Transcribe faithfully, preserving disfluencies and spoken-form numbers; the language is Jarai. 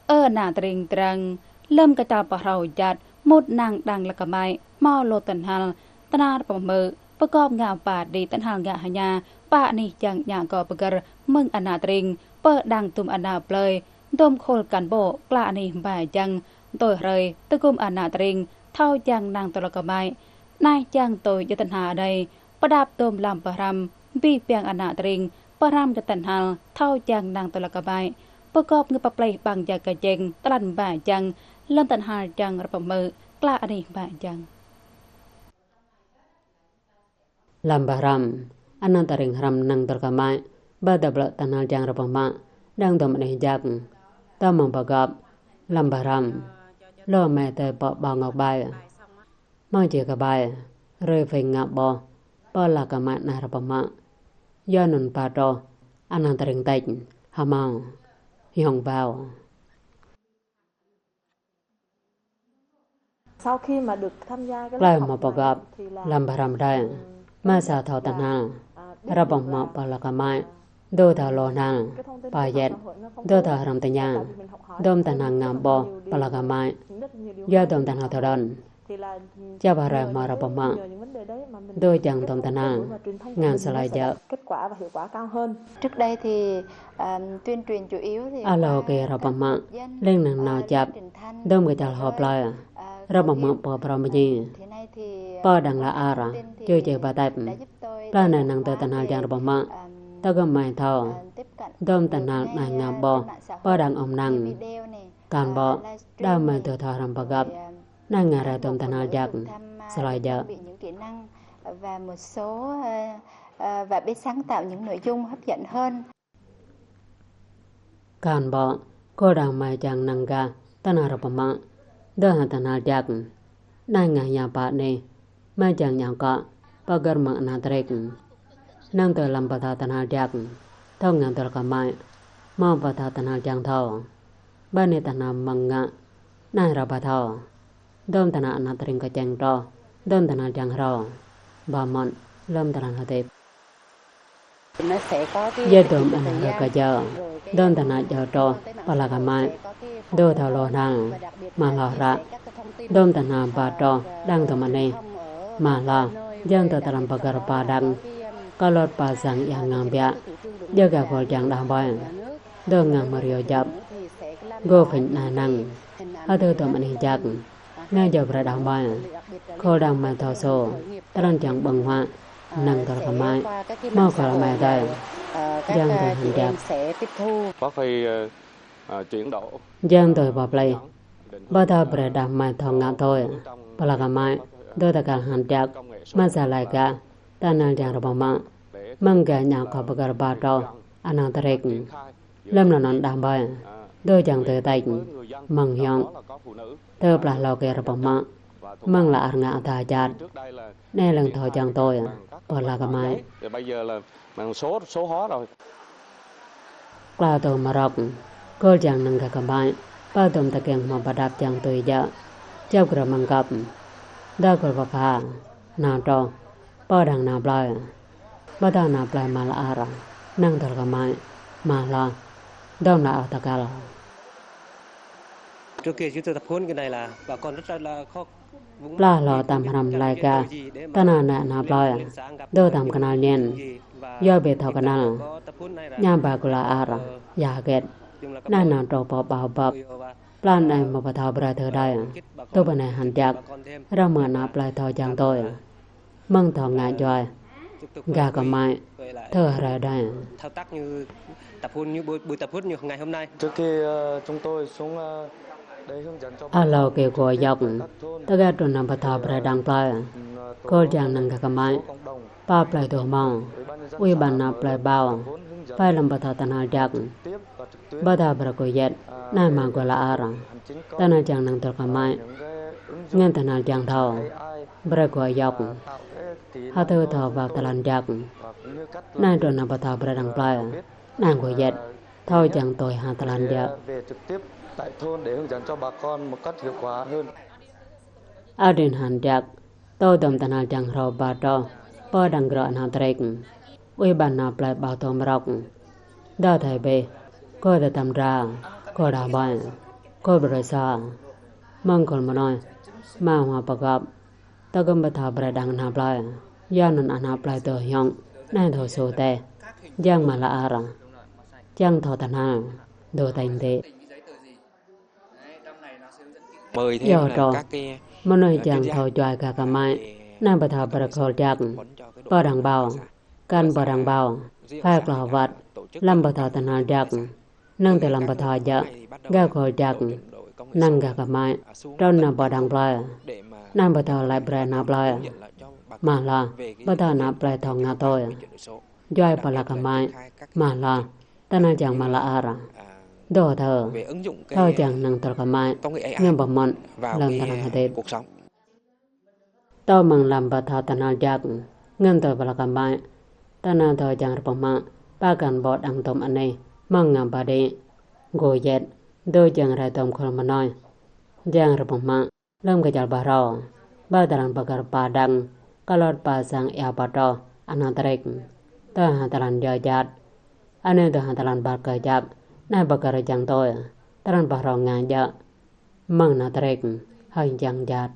Ơ ană tring Trang, lơ̆m kơčăl pơhrâo jăt, mŭt năng đang lăk kơmăi, hmâo lô tơhnal, tơhnal rơpơhmư̆, pơgop ngă ba đĭ tơhnal ngă hơña, pă anih jang ñă gŏ pơgơ̆r mơ̆ng ană tring, pơ đang dŭm ană plơi, dŭm khul cán bộ, klă anih ba jang, tui hrơi, tơgŭm ană tring, thâo jang năng tơlơi kơmăi. Anai jang tui djơ̆ tơhnal adai, pơđăp dŭm lăm pơhrăm, abih bang ană tring, pơhrăm djơ̆ tơhnal, thâo jang năng tơlơi kơmăi. Pơgop ngă pơplih ƀăng jai kơjeng, tơlăn ba jang, lơ̆m tơhnal jang rơpơhmư̆, klă anih ba jang. Lăm pơhrăm, ană tring hrăm năng tơlơi kơmăi, ba tơblŏ tơhnal jang rơpơhmư̆, đang dŭm anih jak, tơmơ̆ng pơgop, lăm pơhrăm, lŏ mă tơlơi pơƀâo ngŏk ƀai. Hmâo či kơƀai, rơi phing ngă ƀôh, pơlă kơmăi anai rơpơhmư̆. Yua anŭn ba truh, ană tring tĕč, hơmâo, hiong bao. Sau khi mà được tham gia cái Klơi hmâo pơgop, lăm pơhrăm đơi, mă sa thâo tơhnal, rơpơhmư̆ pơlă kơmăi, dŏ thâo lô hnal, pơyet, dŏ thâo hrăm tơña, dŭm tơhnal ngă ƀôh pơlă kơmăi, yua dŭm tơhnal thâo đon. Čăp hrơi hmâo rơpơhmư̆, dŏ jang dŭm tơhnal, ngă sơlai jơ̆. Kết quả và hiệu quả cao hơn. Trước đây thì, à, tuyên truyền chủ yếu thì Alo kơ rơpơhmư̆, leng năng nao čăp, dŭm kơčăl hơ̆ plơi, rơpơhmư̆ pô phrâo mơñi. Pô đang lă ar, ču čih ba tep. Plah anai năng tơ tơhnal jang rơpơhmư̆, tơgŭm mai thâo, dŭm tơhnal anai ngă ƀôh, pô đang ôm năng. Cán bộ, đah mai dŏ thâo hrăm pơgop, năng ngă rai dŭm tơhnal jak, sơlai jơ̆. Và một số, ờ, ờ, và biết sáng tạo những nội dung hấp dẫn hơn. Cán bộ, khul đang mai jang năng gah, tơhnal rơpơhmư̆, dŏ hăng tơhnal jak, năng ngă hơña pă anih, mai jang ñă gŏ, pơgơ̆r mơ̆ng ană tring. Năng tơ lăm pơthâo tơhnal jak, thâo ngă tơlơi kơmăi, hmâo pơthâo tơhnal jang thâo. Ba anih tơhnal mơ̆ng ngă, năng rai ba thâo. Dŭm tơhnal ană tring kơčeng truh, dŭm tơhnal jang hrâo, ba mơ̆n, lơ̆m tơhnal hơdip. Yua dŭm ană hrơi kơjơ, dŭm tơhnal jao truh, pơlă kơmăi, dŏ thâo lô hnal, mă hloh hră. Dŭm tơhnal ba truh, đang dŭm anih, mă hloh, jang tơ tơlăm pơgơ̆r ba đang, kơ lŏt ba sang yang ngă biă, jơ̆ gah khul jang đah ƀơi, dŏ ngă mơ̆ rơyô jăp, gô phing anai năng, hơdơr dŭm anih jak, ngă jao brơi đah ƀơi, khul đang mai thâo sô, tơlăn jang ƀơ̆ng huă, năng tơlơi kơmăi, hmâo khul mai tơi, jang tơ hăng jak. Có khi, ờ, ờ, chuyển đổi. Jang tui pơplih, pơthâo brơi đah mai thâo ngă tui, pơlă kơmăi, dŏ tơkal hăng jak, mă sơlai gah, tơhnal jang rơpơhmư̆, mơ̆ng gah ñă gŏ pơgơ̆r ba truh, ană tring. Lơ̆m anŭn đah ƀơi, dŏ jang tơ tĕč, mơ̆ng hiong. Tơ plah hlâo kơ rơpơhmư̆, mơ̆ng lă ar ngă tha jat. Anai lăng thâo jang tui, pơlă kơmăi. Bây giờ là mạng số, số hóa rồi. Klă tơ mơrŏk, khul jang năng gah kơmăi, pơdŏm tơkeng hmâo pơđăp jang tui jơ̆, čăp grơ̆ mơ̆ng găp. Dŏ khul pơpha, nao truh, pô đang nao plơi. Pơtao nao plơi mă lă ar, năng tơlơi kơmăi, mă hloh, dŏm lă ar tơkal. Trước kia chúng tôi tập huấn cái này là bà con rất là, là khó. Plah hlâo tăm hrăm lai gah, tơhnal anai nao plơi, dŏ tăm kơnăl ñen, yua ƀu thâo kơnăl, ñă ba gơ̆ lă ar, ia hơget, anai nao truh pô ƀâo bưp, plah anai hmâo pơthâo brơi tơdơi, tŭ pơ anai hăng jak, ră mơ̆ ană plơi thâo jang tui. Mơ̆ng thâo ngă juai, gah kơmăi, tơ hrơi đơi. Thao tác như tập huấn như buổi, buổi tập huấn như ngày hôm nay. Trước khi, ờ, chúng tôi xuống, ờ, để hướng dẫn cho bà con. Hlâo kơ gơ̆ yŏk, tơgah truh năng pơthâo brơi đang plơi, khul jang năng gah kơmăi, pă plơi tŭ hmâo, ủy ban ană plơi ƀâo, phai lăm pơthâo tơhnal jak, pơthâo brơi gơ̆ yet, anai mă gơ̆ lă ar, tơhnal jang năng tơlơi kơmăi, ngăn tơhnal jang thâo. Brơi gơ̆ yŏk. Hơdơr thâo wơ̆t tơlăn jak. Anai truh năng pơthâo brơi đang plơi. Năng gơ̆ yet. Thâo jang tui hăng tơlăn jak. Về trực tiếp tại thôn để hướng dẫn cho bà con một cách hiệu quả hơn. Adrin hăng jak. Tơ dŏm tơhnal jang hrâo ba truh. Pơ đang grŏ ană tring. Ủy ban ană plơi ƀâo tơm rŏk. Dŏ thai bĕ. Gơ̆ tơtăm dra. Gơ̆ đah ƀơi. Khul brơi sa. Mơ̆ng khul mơnuih, mă hua pơgop, tơgŭm pơthâo brơi đang ană plơi. Yua anŭn ană plơi dŏ hiong, anai dŏ su tĕh. Jang mă la ar, jang thâo tơhnal, dŏ tañ dĕ. Yua trŏ, mơnuih jang thâo juai gah kơmai, anai pơthâo brơi khul jak, pơ đang ƀâo, kăn pơ đang ƀâo, phai klâo wăt, lăm pơthâo tơhnal jak, năng tơ lăm pơthâo jak, gah khul jak, năng gah kơmai, trŭn nao pơ đang plơi, anai pơthâo laĭ brơi ană plơi. Mă hloh, pơthâo ană plơi thâo ngă tui. Juai pơ la kơmai, mă hloh, tơhnal jang mă la ar. Dŏ thơ, thâo jang năng tơl kơmai, ngă pơmŭt, lơ̆m tơnăng hơdip. Tơl mơ̆ng lăm pơthâo tơhnal jak, ngăn tui pơlă kơmai. Tơhnal thâo jang rơpŭ mă, pă kăn ƀô̆ đang tôm anih, mơ̆ng ngă ba đĭ. Gô yet, dŏ jang rai tôm khul mơnuih. Jang rơpŭ mă, lơ̆m kơčăl pơhrâo. Ba tơlan pơkơ̆r pă đang, kơlot pă sang ia pơtrôh, ană trik. Tơ ha tơlan djơ̆ jat. Anai tơ ha tơlan pơkơ̆r jak, anai pơkơ̆r jang tui. Tơlan pơhrâo ngă djơ̆. Mơ̆ng ană trik, hơi jang jat.